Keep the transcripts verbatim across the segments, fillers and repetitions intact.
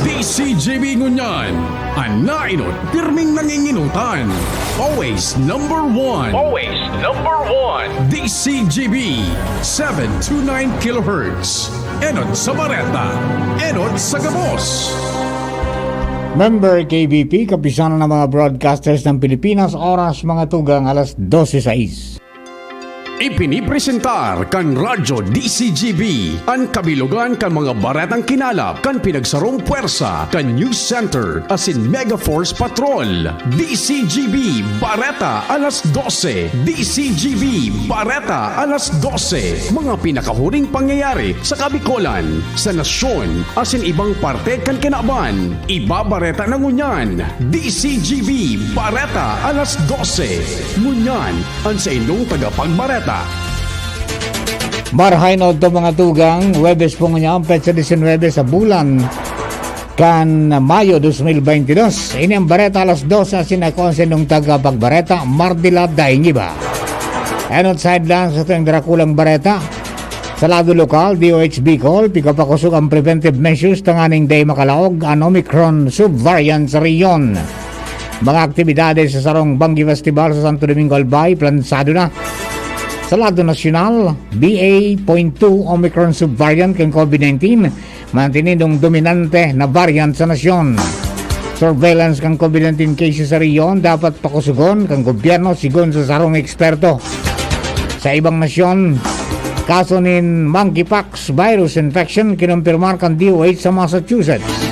D C G B ngunyan, an naenot pirming nanginginutan. Always number one. Always number one. D C G B, seven two nine kilohertz. Enot sa bareta, enot sa gabos. Member K B P, Kapisanan ng mga Broadcasters ng Pilipinas, oras mga tugang alas dose sais. Ipinipresentar kan Radyo D C G B an kabilogan kan mga baretang kinalap kan pinagsarong pwersa kan News Center asin Mega Force Patrol. D C G B Bareta alas dose. D C G B Bareta alas dose. Mga pinakahuring pangyayari sa Kabikolan, sa nasyon, asin ibang parte kan kinaban. Ibabareta na ngunyan. D C G B Bareta alas dose. Ngunyan, an saindong tagapagbareta. Marahay na udto, mga tugang, Huwebes po ngunyan, petsa disinwebe sa bulan kan Mayo dos mil baynte dos. Ini ang bareta alas dose asin ako an saindong tagapagbareta, Mardila Daingiba. Enot sa headlines sa tuwing darakulang bareta. Sa lado lokal, D O H Bicol, pigpapakosog ang preventive measures tanganing dai makalaog an Omicron subvariant sa rehiyon. Mga aktibidades sa sarong Banggi Festival sa Santo Domingo, Albay, plansado na. Sa lado nasyonal, B A point two Omicron subvariant kan COVID nineteen, mantinindong dominante na variant sa nasyon. Surveillance kan COVID nineteen cases sa rehiyon dapat pakusugon kan gobyerno, sigon sa sarong eksperto. Sa ibang nasyon, kaso nin monkeypox virus infection kinumpirmar kan D O H sa Massachusetts.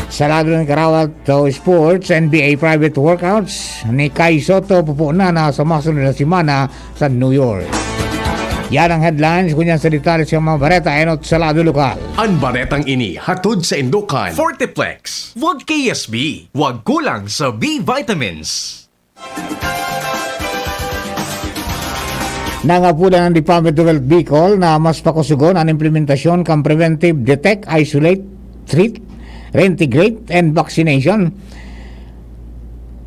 Sa lado nin karawat o sports, N B A private workouts ni Kai Sotto pupunan na sa masunod na semana sa New York. Yan ang headlines. Ngunyan sa detalye sa mga bareta, enot sa lado lokal. An baretang ini hatod saindo kan Forteplex. Wag K S B, wag kulang sa B vitamins. Nangapudan ang Department of Health Bicol na mas pakusugon an implementasyon kan preventive, detect, isolate, treat, reintegrate, and vaccination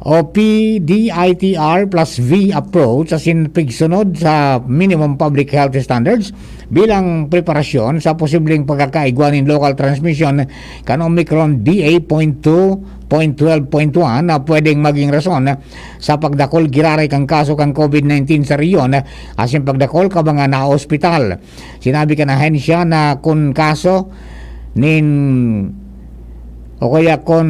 o P D I T R plus V approach asin pigsunod sa minimum public health standards bilang preparasyon sa posibleng pagkakaigwa nin local transmission kan Omicron B A point two point twelve point one na pwedeng maging rason sa pagdakol giraray kan kaso kan COVID nineteen sa rehiyon asin pagdakol kan mga naospital. Sinabi kan ahensya na kun kaso nin o kaya kun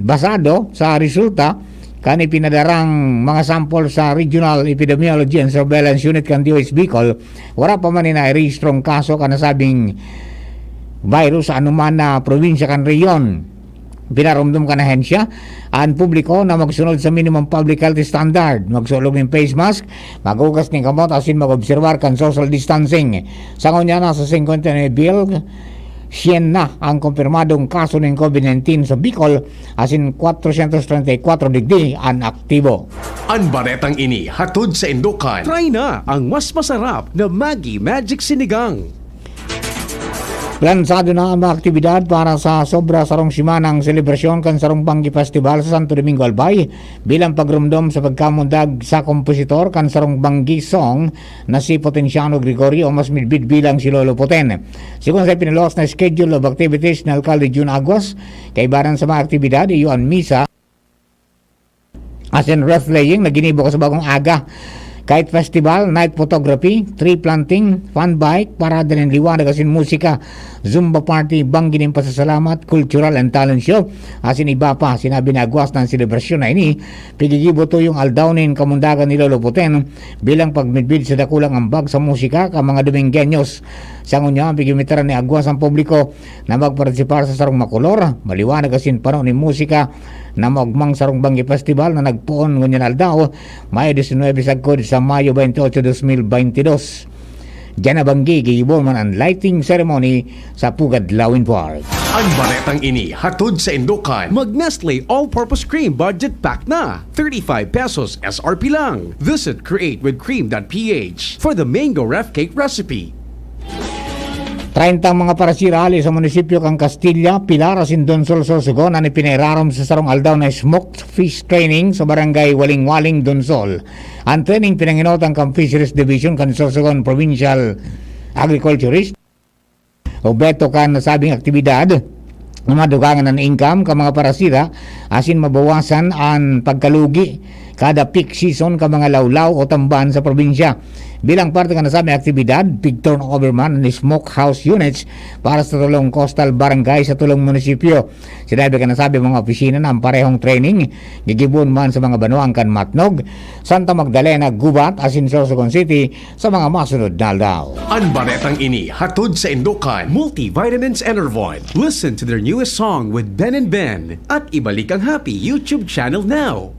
basado sa resulta kan ipinadarang mga sample sa Regional Epidemiology and Surveillance Unit kan D O H Bicol, wala pa man nin nairehistrong kaso kan nasabing virus sa anuman na probinsya kan rehiyon. Pinaromdom kan ahensya an publiko na magsunod sa minimum public health standard, magsulog nin face mask, maghugas nin kamot asin mag-obserbar kan social distancing. Sa ngunyan, nasa singkwenta y nuebe mil syen na ang kumpirmadong kaso nin COVID nineteen sa Bicol, asin kwatrosyentos treinta y kwatro digdi an aktibo. An baretang ini hatod saindo kan Try na ang mas masarap na Maggi Magic Sinigang. Plansado na ang mga aktibidad para sa sobra sarong semanang selebrasyon kan sarong Banggi Festival sa Santo Domingo, Albay, bilang pagromdom sa pagkamundag sa kompositor kan sarong Banggi song na si Potenciano Gregorio, o mas midbid bilang si Lolo Poten. Sigon sa ipinaluwas na schedule of activities ni Alcalde Jun Aguas, kaibanan sa mga aktibidad, iyo an misa, asin wreath laying na ginibo kan sabagong aga. Kite festival, night photography, tree planting, fun bike, parada nin liwanag asin musika, Zumba party, banggi nin pasasalamat, cultural and talent show, asin iba pa. Sinabi ni Aguas na an selebrasyon na ini, pigigibo tuyong aldaw nin kamundagan ni Lolo Poten bilang pagmidbid sa dakulang ambag sa musika kan mga Domingueños. Sa ngunyan, pigimitaran ni Aguas ang publiko na magpartisipar sa sarong makolor, maliwanag asin pano nin musika na maogmang sarong Banggi Festival na nagpoon ngunyan aldaw, Mayo disinwebe sagkod sa Mayo baynte otso, dos mil baynte dos. Diyan na banggi, gigibo man an lighting ceremony sa Pugad Lawin Park. An baretang ini hatod saindo kan Mag-Nestle All-Purpose Cream Budget Pack na. Thirty-five pesos S R P lang. Visit create with cream dot P H for the mango ref cake recipe. Treinta mga parasira hali sa munisipyo kan Castilla, Pilar asin Donsol, Sorsogon an ipinairarom sa sarong aldaw na smoked fish training sa barangay Walingwaling, Donsol. An training pinangenotan kan Fisheries Division kan Sorsogon Provincial Agriculturist. Obheto kan nasabing aktibidad, madugangan an income kan mga parasira asin mabawasan an pagkalugi kada peak season kan mga lawlaw o tamban sa probinsya. Bilang parte kan nasabing aktibidad, pig-turnover man an smokehouse units para sa tulong coastal barangay sa tulong munisipyo. Sinabi kan nasabing mga opisina na an parehong training gigibohon man sa mga banwaan kan Matnog, Santa Magdalena, Gubat asin Sorsogon City sa mga masunod na aldaw. An baretang ini hatod saindo kan Multivitamins Enervon. Listen to their newest song with Ben and Ben at Ibalik ang Happy YouTube channel now.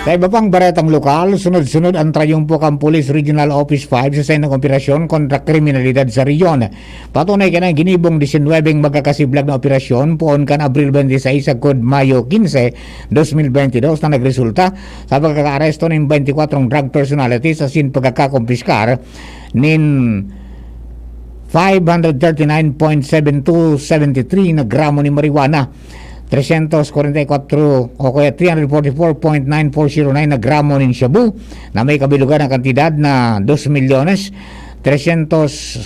Sa iba pang baretang lokal, sunod-sunod an trayumpo kan Police Regional Office five sa saindang operasyon kontra kriminalidad sa rehiyon. Patunay kan ginibong disinwebeng magkakasiblag na operasyon poon kan Abril twenty-six sagkod Mayo quince, dos mil bentidós na nagresulta sa pagkakaaresto nin twenty-kwatro drug personalities asin pagkakakompiskar nin five hundred thirty-nine point seven two seven three na gramo ni marijuana, trescientos kwarenta y kwatro o kaya three hundred forty-four point nine four zero nine na gramo nin shabu na may kabilugan na kantidad na dos milyones trescientos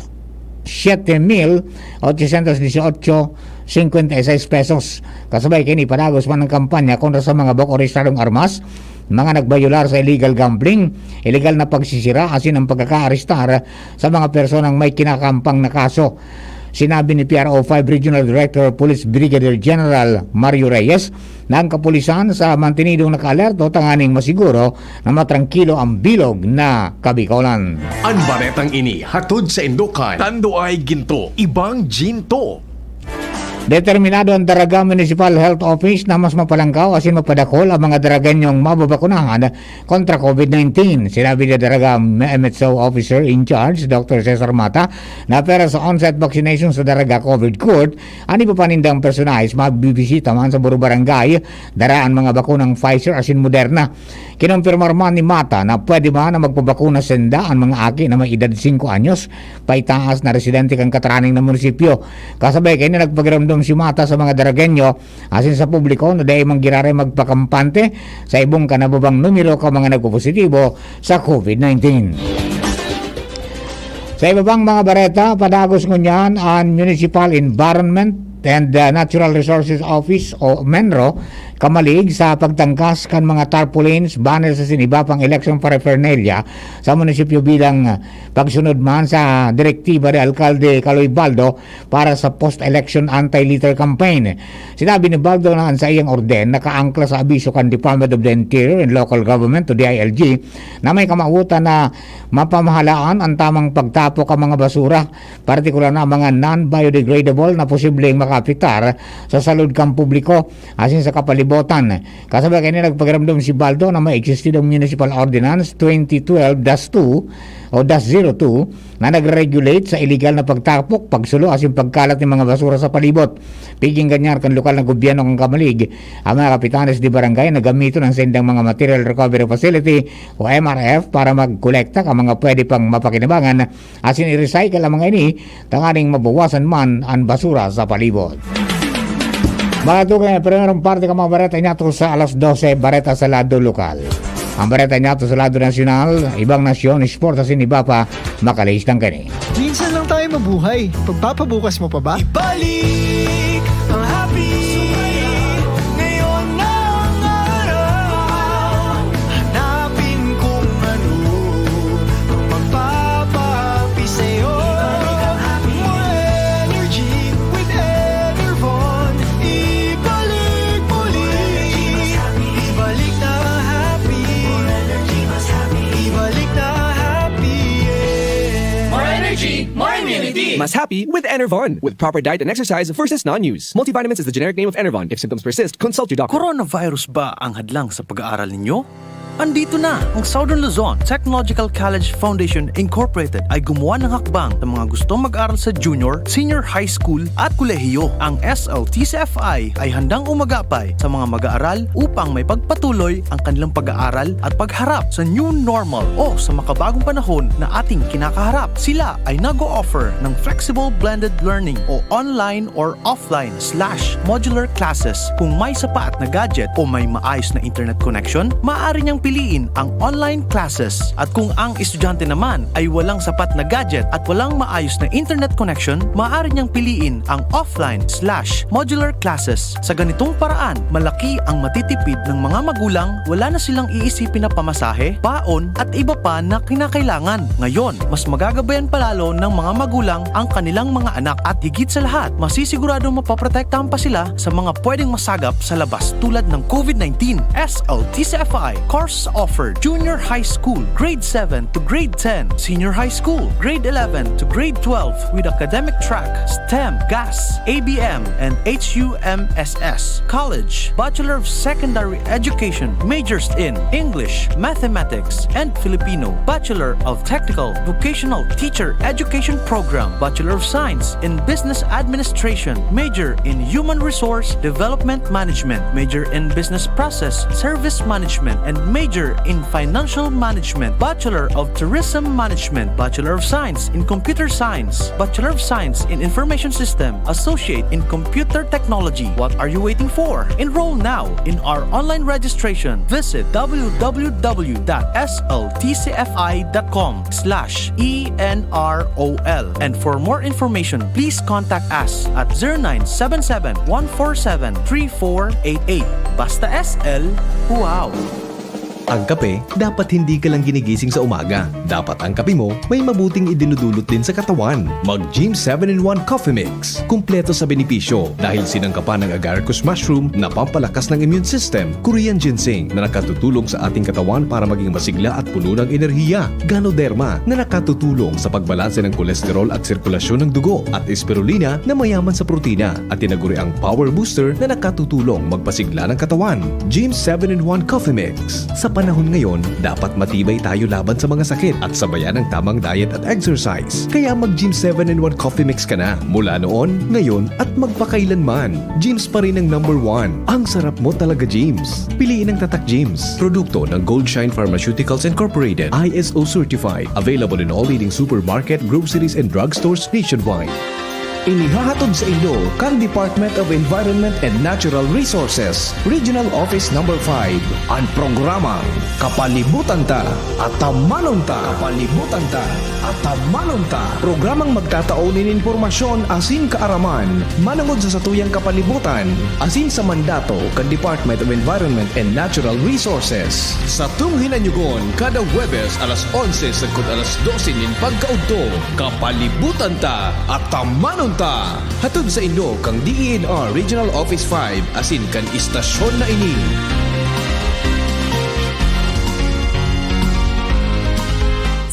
siyete mil ochocientos dieciocho cincuenta y seis pesos. Kasabay kaini, padagos man ang kampanya kontra sa mga buko rehistradong armas, mga nagbayolar sa illegal gambling, illegal na pagsisira asin ang pagkakaarestar sa mga personang may kinakampang na kaso. Sinabi ni P R O five Regional Director Police Brigadier General Mario Reyes na ang kapulisan sa mantenidong nakaalerto tanganing masiguro na matrangkilo ang bilog na Kabikolan. An baretang ini hatod saindo kan Tando ay Ginto, Ibang Ginto. Determinado ang Daraga Municipal Health Office na mas mapalangkaw asin mapadakol ang mga Daragenyong mababakunahan kontra COVID nineteen. Sinabi ni Daraga M H O Officer in Charge, Doctor Cesar Mata, na pera sa onset vaccination sa Daraga COVID Court, an iba pa nindang personahe mabibisita man sa Buro Barangay, dara an mga bakunang Pfizer asin Moderna. Kinumpirmar man ni Mata na pwede man na magpabakuna sinda an mga aki na may edad singko anyos paitaas na residente kan kataraning na munisipyo. Kasabay kaini, nagpakiramdom si Mata sa mga Daragenyo asin sa publiko na dai man giraray magpakampante sa ibong kan nababang numero kan mga nagpopositibo sa COVID nineteen. Sa iba pang mga bareta, padagos ngunyan an Municipal Environment and, uh, Natural Resources Office o menro, Camalig sa pagtangkas kan mga tarpaulins, banners asin iba pang election paraphernalia sa munisipyo bilang, uh, pagsunod man sa direktiba ni Alkalde Kaloy Baldo para sa post-election anti-litter campaign. Sinabi ni Baldo na an saiyang orden nakaangkla sa abiso kan Department of the Interior and Local Government o D I L G na may kamawotan na mapamahalaan an tamang pagtapok kan mga basura, partikular na ang mga non-biodegradable na posibleng makaapektar sa salud kan publiko asin sa kapalibotan. Kasabay kaini, nagpakiramdom si Baldo na may existidong Municipal Ordinance twenty twelve dash two o dash zero two na nagre-regulate sa iligal na pagtapok, pagsulo asin pagkalat nin mga basura sa palibot. Piginggan niya kan lokal na gobyerno kan Camalig, ang mga kapitanes de barangay na gamiton an saindang mga material recovery facility o M R F para magkolekta kan mga pwede pang mapakinabangan asin i-recycle ang mga ini tanganing mabawasan man an basura sa palibot. Mga tugang, primerong parte kan mga bareta niyato sa alas dose, bareta sa lado lokal. Ang bareta niyato sa lado nasyonal, ibang nasyon, sports asin iba pa, makalihis lang kani. Minsan lang tayo mabuhay. Pagpapabukas mo pa ba? Ibalik ang happy. Ngayon na ang araw. Hanapin kung ano ang magpapahappy sa'yo. More energy with Enervon. Ibalik muli. Ibalik na happy. Ibalik na happy, yeah. More energy, more immunity. Mas happy with Enervon. With proper diet and exercise versus non-use. Multivitamins is the generic name of Enervon. If symptoms persist, consult your doctor. Coronavirus ba ang hadlang sa pag-aaral ninyo? Andito na! Ang Southern Luzon Technological College Foundation Incorporated ay gumawa ng hakbang sa mga gustong mag-aral sa junior, senior high school at kolehiyo. Ang S L T C F I ay handang umagapay sa mga mag-aaral upang maipagpatuloy ang kanilang pag-aaral at pagharap sa new normal o sa makabagong panahon na ating kinakaharap. Sila ay nag-o-offer ng flexible blended learning o online or offline slash modular classes. Kung may sapat na gadget o may maayos na internet connection, maaari niyang piliin ang online classes. At kung ang estudyante naman ay walang sapat na gadget at walang maayos na internet connection, maaari niyang piliin ang offline slash modular classes. Sa ganitong paraan, malaki ang matitipid ng mga magulang, wala na silang iisipin na pamasahe, baon, at iba pa na kinakailangan. Ngayon, mas magagabayan pa lalo ng mga magulang ang kanilang mga anak at higit sa lahat, masisiguradong mapoprotektahan pa sila sa mga pwedeng masagap sa labas tulad ng COVID nineteen. S L T C F I course offered: Junior High School, Grade seven to Grade ten, Senior High School, Grade eleven to Grade twelve, with academic track, STEM, GAS, A B M, and H U M S S. College, Bachelor of Secondary Education, majors in English, Mathematics, and Filipino, Bachelor of Technical Vocational Teacher Education Program, Bachelor of Science in Business Administration, major in Human Resource Development Management, major in Business Process Service Management, and major in Financial Management, Bachelor of Tourism Management, Bachelor of Science in Computer Science, Bachelor of Science in Information System, Associate in Computer Technology. What are you waiting for? Enroll now in our online registration. Visit w w w dot s l t c f i dot com slash e n r o l. And for more information, please contact us at zero nine seven seven, one four seven, three four eight eight. Basta S L, wow! Ang kape, dapat hindi ka lang ginigising sa umaga. Dapat ang kape mo may mabuting idinudulot din sa katawan. Mag Gym seven in one Coffee Mix. Kumpleto sa benepisyo dahil sinangkapan ng agaricus mushroom na pampalakas ng immune system, Korean ginseng na nakatutulong sa ating katawan para maging masigla at puno ng enerhiya, Ganoderma na nakatutulong sa pagbalanse ng kolesterol at sirkulasyon ng dugo, at spirulina na mayaman sa protina at tinaguriang power booster na nakatutulong magpasigla ng katawan. Gym seven in one Coffee Mix. Sa panahon ngayon, dapat matibay tayo laban sa mga sakit at sabayan ng tamang diet at exercise. Kaya mag Gym seven in one Coffee Mix ka na mula noon, ngayon, at magpakailanman. Gym's pa rin ang number one. Ang sarap mo talaga, Gym's. Piliin ang Tatak Gym's. Produkto ng Gold Shine Pharmaceuticals Incorporated, I S O certified. Available in all leading supermarket, groceries, and drugstores nationwide. Inihahatod sa inyo kan Department of Environment and Natural Resources, Regional Office Number five, an programang Kapalibutan Ta, Atamanon Ta. Kapalibutan Ta, Atamanon Ta. Programang magtatao nin impormasyon asin kaaraman manongod sa satuyang kapalibutan asin sa mandato kan Department of Environment and Natural Resources. Satong hinanyugon kada Huwebes alas onse sagkod alas dose nin pagkaudto, Kapalibutan Ta, Atamanon Ta. Hatod sa inyo kan D E N R Regional Office five asin kan istasyon na ini.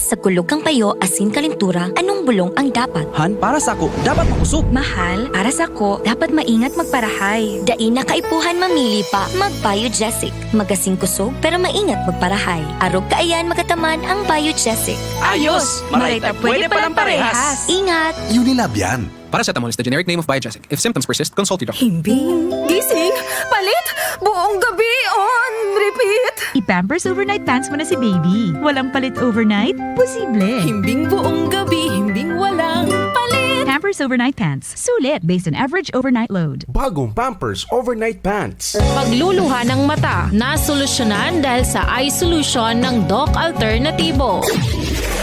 Sa kulog kan payo asin kalentura, anong bulong ang dapat? Han, para sako, dapat makosog. Mahal, para sako, dapat maingat magparahay. Dai na kaipuhan mamili pa, mag-Biogesic. Magasin kosog, pero maingat magparahay. Arog kaiyan magataman ang Biogesic. Ayos! Maray ta pwede palang parehas. Ingat! Unilab yan. Paracetamol is the generic name of Biogesic. If symptoms persist, consult your doctor. Himbing, gising, palit, buong gabi on repeat. I-Pampers Overnight Pants mo na si baby. Walang palit overnight? Posible. Himbing buong gabi, himbing walang palit. Pampers Overnight Pants. Sulit based on average overnight load. Bagong Pampers Overnight Pants. Pagluluha ng mata, nasolusyonan dahil sa eye solution ng Doc Alternativo.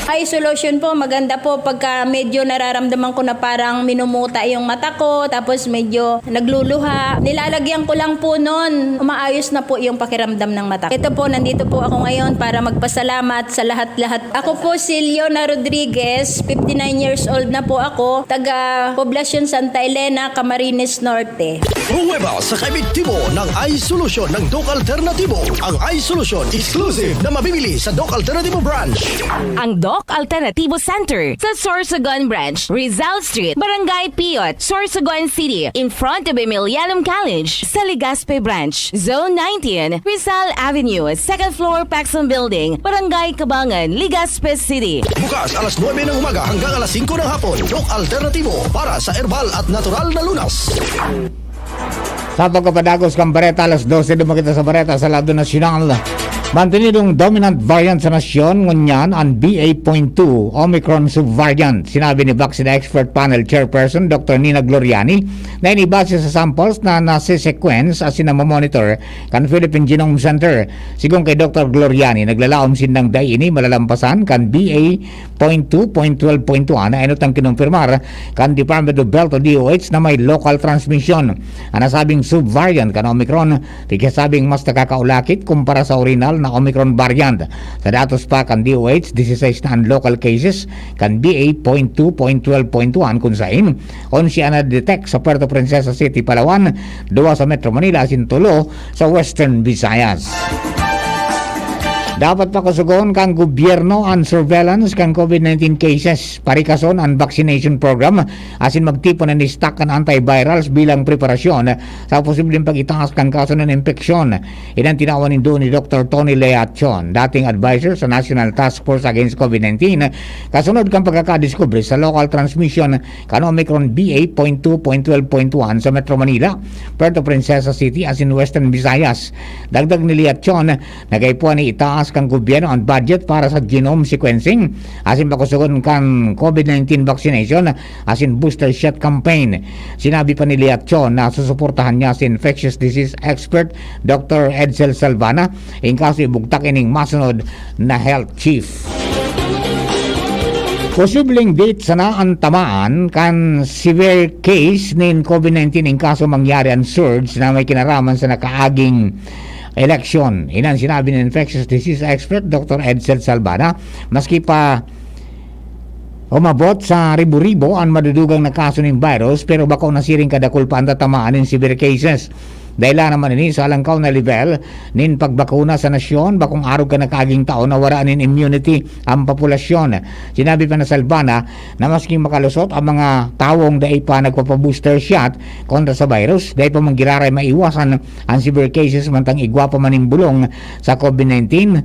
Eye solution po, maganda po pagka medyo nararamdaman ko na parang minumuta yung mata ko, tapos medyo nagluluha. Nilalagyan ko lang po nun, umaayos na po yung pakiramdam ng mata. Ito po, nandito po ako ngayon para magpasalamat sa lahat-lahat. Ako po si Leona Rodriguez, fifty-nine years old na po ako, taga Poblacion Santa Elena, Camarines Norte. Pruweba sa kaepektibo ng Eye Solution ng Doc Alternativo. Ang Eye Solution exclusive na mabibili sa Doc Alternativo branch. Ang Doc Alternativo Center sa Sorsogon Branch, Rizal Street, Barangay Piyot, Sorsogon City, in front of Emilianum College, sa Legazpi Branch, Zone nineteen, Rizal Avenue, second floor, Paxson Building, Barangay Cabangan, Legazpi City. Bukas alas nuebe ng umaga hanggang alas singko ng hapon. Doc Alternativo para sa herbal at natural na lunas. Sa atong kapadagos kan bareta, alas dose duman kita sa bareta sa lado nasyonal. Mantenidong dominant variant sa nasyon ngunyan an B A point two Omicron subvariant. Sinabi ni Vaccine Expert Panel Chairperson Doctor Nina Gloriani na ini base sa samples na nase-sequence asin namomonitor kan Philippine Genome Center. Sigon kay Doctor Gloriani, naglalaom sindang dai ini malalampasan kan B A point two, point twelve, point one na enot ang kinumpirmar kan Department of Health o D O H na may local transmission. Ang nasabing subvariant kan Omicron, tigkasabing mas nakakaulakit kumpara sa orihinal na Omicron variant. Sa datos pa kan D O H, dieciséis na an local cases kan B A point two, point twelve, point one, kun sain onse an na-detect sa Puerto Princesa City, Palawan, duwa sa Metro Manila asin tulo sa Western Visayas. Dapat pakusugon kan gobyerno an surveillance kan COVID nineteen cases, parikason an vaccination program, asin magtipon nin stock kan antivirals bilang preparasyon sa posibleng pag-itaas kan kaso nin impeksyon. Iyan an tinawan nindo ni Doctor Tony Leachon, dating adviser sa National Task Force Against COVID nineteen, kasunod kan pagkakadiskubre sa local transmission kan Omicron B A point two, point twelve, point one sa Metro Manila, Puerto Princesa City asin Western Visayas. Dagdag ni Leachon, nagkaipuhan ni itaas kan gobyerno an budget para sa genome sequencing asin pakusugon kan COVID nineteen vaccination asin booster shot campaign. Sinabi pa ni Leachon na susuportahan niya si infectious disease expert Doctor Edsel Salvana in kaso ibugtak ining masunod na health chief. Posibleng date sana an tamaan kan severe case nin COVID nineteen in kaso mangyari an surge na may kinaraman sa nakaaging eleksyon. Iyan an sinabi ni infectious disease expert Doctor Edsel Salvana, maski pa umabot sa ribo-ribo an madudugang na kaso nin virus, pero bako na siring kadakul pa an tatamaan nin severe cases. Dahelan naman ini sa alangkaw na level nin pagbakuna sa nasyon, bakong arog kan nakaaging taon na wara nin immunity ang populasyon. Sinabi pa ni Salvana na masking makalusot ang mga tawong dai pa nagpapa-booster shot kontra sa virus, dai pa man giraray maiwasan ang severe cases mantang igwa pa man nin bulong sa COVID nineteen.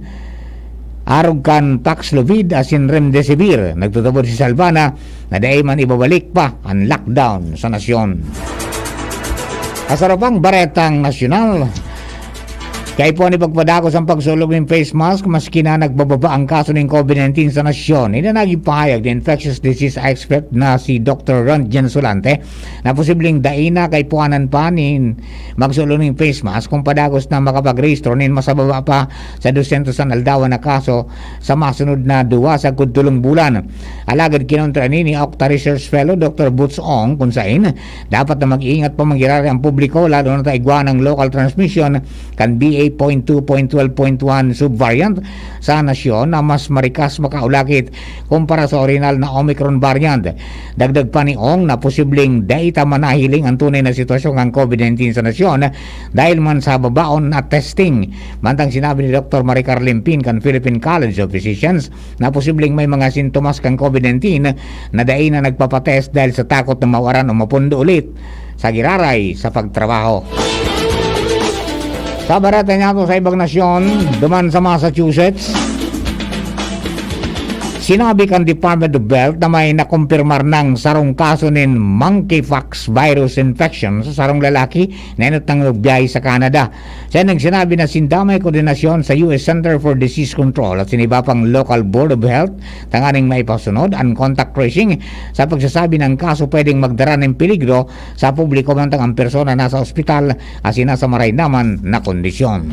Arog kan Paxlovid asin Remdesivir, nagtutubod si Salvana na dai man ibabalik pa an lockdown sa nasyon. Sa sarapang baretang nasyonal, kaipuhan ipagpadagos ang pagsulog nin face mask maski na nagbababa ang kaso nin COVID nineteen sa nasyon. Iyan an naging pahayag ni infectious disease expert na si Doctor Ron Gensolante na posibleng dai na kaipuhanan pa nin magsulog nin face mask kung padagos na makapagrehistro nin mas mababa pa sa dosyentos an aldawan na kaso sa masunod na duwa sagkod tolong bulan. Alagad kinontra ini ni Octa Research Fellow Doctor Boots Ong kun sain dapat na mag-iingat pa man giraray ang publiko, lalo na ta igwa an local transmission kan B A point two, point twelve, point one subvariant sa nasyon na mas marikas makaulakit kumpara sa orihinal na Omicron variant. Dagdag pa ni Ong na posibleng dai ta man nahiling ang tunay na sitwasyon kan COVID nineteen sa nasyon dahil man sa babaon na testing. Mantang sinabi ni Doctor Maricar Limpin kan Philippine College of Physicians na posibleng may mga sintomas kan COVID nineteen na dai na nagpapatest dahil sa takot na mawaran o mapundo ulit sa giraray sa pagtrabaho. Sa bareta niyato sa ibang nasyon, duman sa Massachusetts, sinabi kan Department of Health na may nakumpirmar nang sarong kaso nin monkeypox virus infection sa sarong lalaki na enot nang nagbiyahe sa Canada. Siya nang sinabi na sinda may koordinasyon sa U S Center for Disease Control at sa iba pang local Board of Health tanganing maipasunod an contact tracing sa pagsasabi na an kaso pwedeng magdara nin peligro sa publiko mantang ang persona nasa ospital asin nasa maray naman na kondisyon.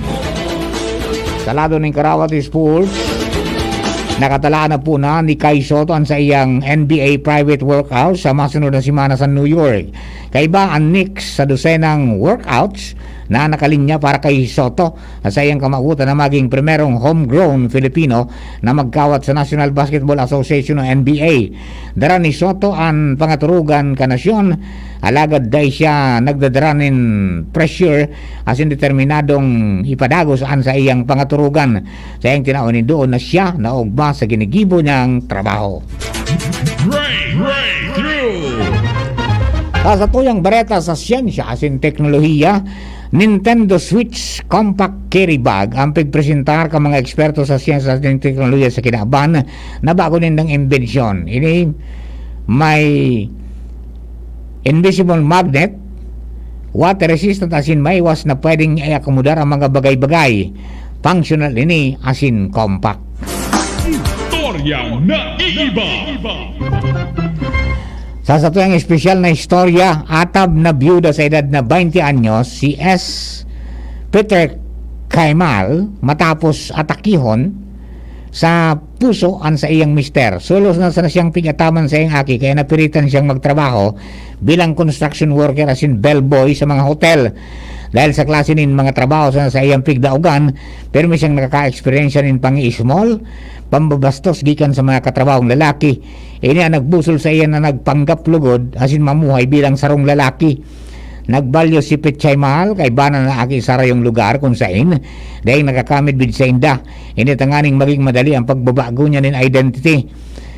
Sa lado nin Karawat Sports, nakatalaan na po na ni Kai Soto an saiyang N B A private workout sa masunod na semana sa New York. Kaiba an Knicks sa dosenang workouts na nakalinya para kay Soto, sa iyang kamawotan na maging primerong homegrown Filipino na magkawat sa National Basketball Association o N B A. Dara ni Soto an pangaturugan kan nasyon, alagad dai siya nagdadara nin pressure asin determinadong ipadagos an saiyang pangaturugan. Sa iyang tinawan nin doon na siya naogma sa ginigibo niyang trabaho. Breakthrough! Sa satuyang bareta sa siyensya asin teknolohiya, Nintendo Switch Compact Carry Bag ang pigpresentar kan mga eksperto sa siyensya asin teknolohiya sa kinaban na bago nindang imbensyon. Ini may invisible magnet, water resistant asin maiwas na pwedeng iakomodar ang mga bagay-bagay. Functional ini asin compact. Istoryang naiiba. Sa satuyang espesyal na istorya, atab na byuda sa edad na baynte anyos, si S. Peter Kaimal, matapos atakihon sa puso an saiyang mister. Sulos na sana siyang pig-ataman sa iyang aki, kaya napiritan siyang magtrabaho bilang construction worker asin bellboy sa mga hotel. Dahil sa klase nin mga trabaho sa saiyang pigdaogan, pirmi siyang nakaka-eksperyensya nin pangi-small, pambabastos gikan sa mga katrabahong lalaki. Ini ang nagbusol sa iya na nagpanggap lugod asin mamuhay bilang sarong lalaki. Nagbalyo si Pechay Mahal kaiba na aki sa sarayong lugar kun sain dai nakakamidbid sainda. Ini tanganing magin madali ang pagbabago niya nin identity.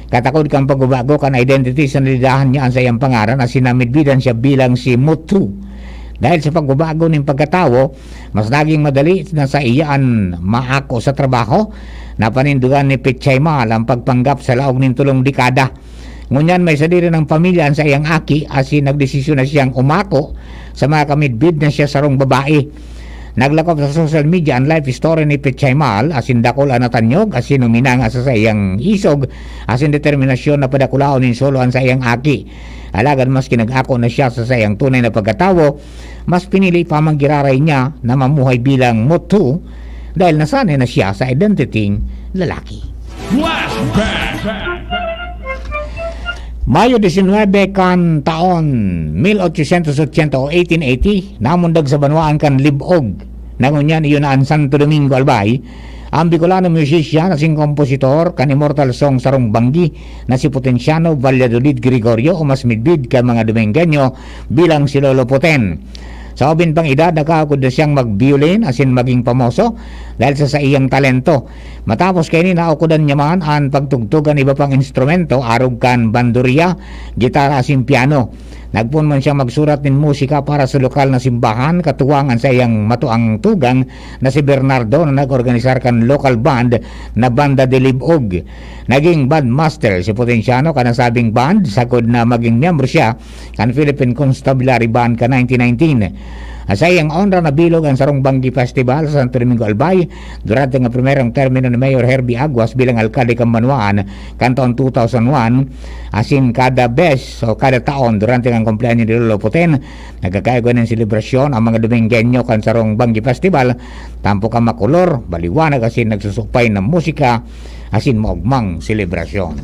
Katakod kan pagbabago kan identity, sinalidahan niya an saiyang pangaran asin namidbidan siya bilang si Mutu. Dahil sa pagbabago nin pagkatawo, mas naging madali na sa iya an maako sa trabaho. Napanindogan ni Pechay Mahal ang pagpanggap sa laog nin tolong dekada. Ngunyan may sadiri nang pamilya an saiyang aki, asin nagdesisyon na siyang umako sa mga kamidbid na siya sarong babae. Naglakop sa social media an life story ni Pechay Mahal, asin dakul an natanyog asin huminanga sa saiyang isog asin determinasyon na padakulaon nin solo an saiyang aki. Alagad maski nag-ako na siya sa saiyang tunay na pagkatawo, mas pinili pa man giraray niya na mamuhay bilang Mutu dahil nasanay na siya sa identiteng lalaki. Flashback! Mayo disinwebe kan taon mil ochocientos ochenta o eighteen eighty, namundag sa banwaan kan Libog, na ngunyan iyo na an Santo Domingo, Albay, ang Bicolano musician asin kompositor kan immortal song Sarong Banggi na si Potenciano Valladolid Gregorio, o mas midbid kan mga Domingueño bilang si Lolo Poten. Sa ubing pang edad, nakaagod na siyang mag-violin asin maging pamoso dahil sa saiyang talento. Matapos kaini, naukodan niya man an pagtugtog kan iba pang instrumento, arog kan bandurya, gitara asin piano. Nagpoon man siyang magsurat nin musika para sa lokal na simbahan, katuwang an saiyang matuang tugang na si Bernardo na nag-organisar kan local band na Banda de Libog. Naging bandmaster si Potenciano kan nasabing band, sagkod na maging miyembro siya kan Philippine Constabulary Band kan nineteen nineteen. Sa iyang onra, nabilog an Sarong Banggi Festival sa Santo Domingo, Albay, durante nga primerong termino ni Mayor Herbie Aguas bilang alkalde kan banwaan kan taon two thousand one, asin kada bes o kada taon durante kan kumpleaños ni Lolo Poten, nagkakaigwa nin selebrasyon ang mga Domingueño kan Sarong Banggi Festival, tampok an makolor, baliwanag asin nagsusupay na musika asin maogmang selebrasyon.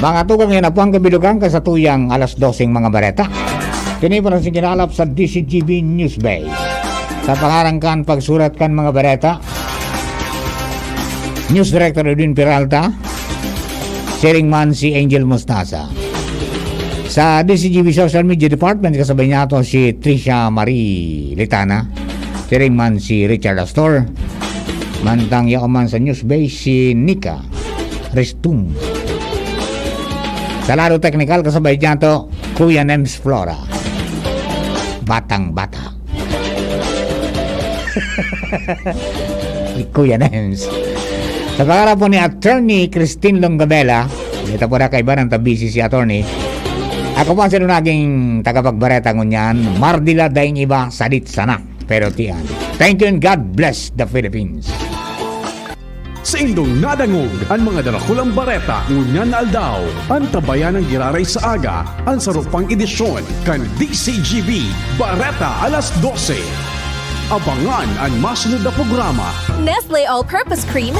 Mga tugang, yan na po ang kabilugan kan satuyang alas doseng mga bareta. Tinipo na sing kinalap sa D C G B News Base. Sa pangaran kan pagsurat kan mga bareta, News Director Edwin Peralta, siring man si Angel Mostaza. Sa D C G B Social Media Department, kasabay niya to si Tricia Marie Litana, siring man si Richard Astor. Mantang yaon man sa News Base, si Nika Ristum. Sa lado teknikal, kasabay niya to, Kuya Nems Flora. Batang bata. Ni Kuya Nems. Sa pangalan po ni Attorney Christine Longabela, ito po na kaibanan ta busy si Attorney. Ako po ang sinunaging tagapagbareta ngunyan, Mardila daing iba, sadit sana. Pero tiyan. Thank you and God bless the Philippines. Sa indong nadangog an mga darakulang bareta ngunyan na aldaw, antabayan ang giraray sa aga an saro pang edisyon kan D C G B Bareta Alas Dose. Abangan an masunod na programa. Nestle All-Purpose Cream,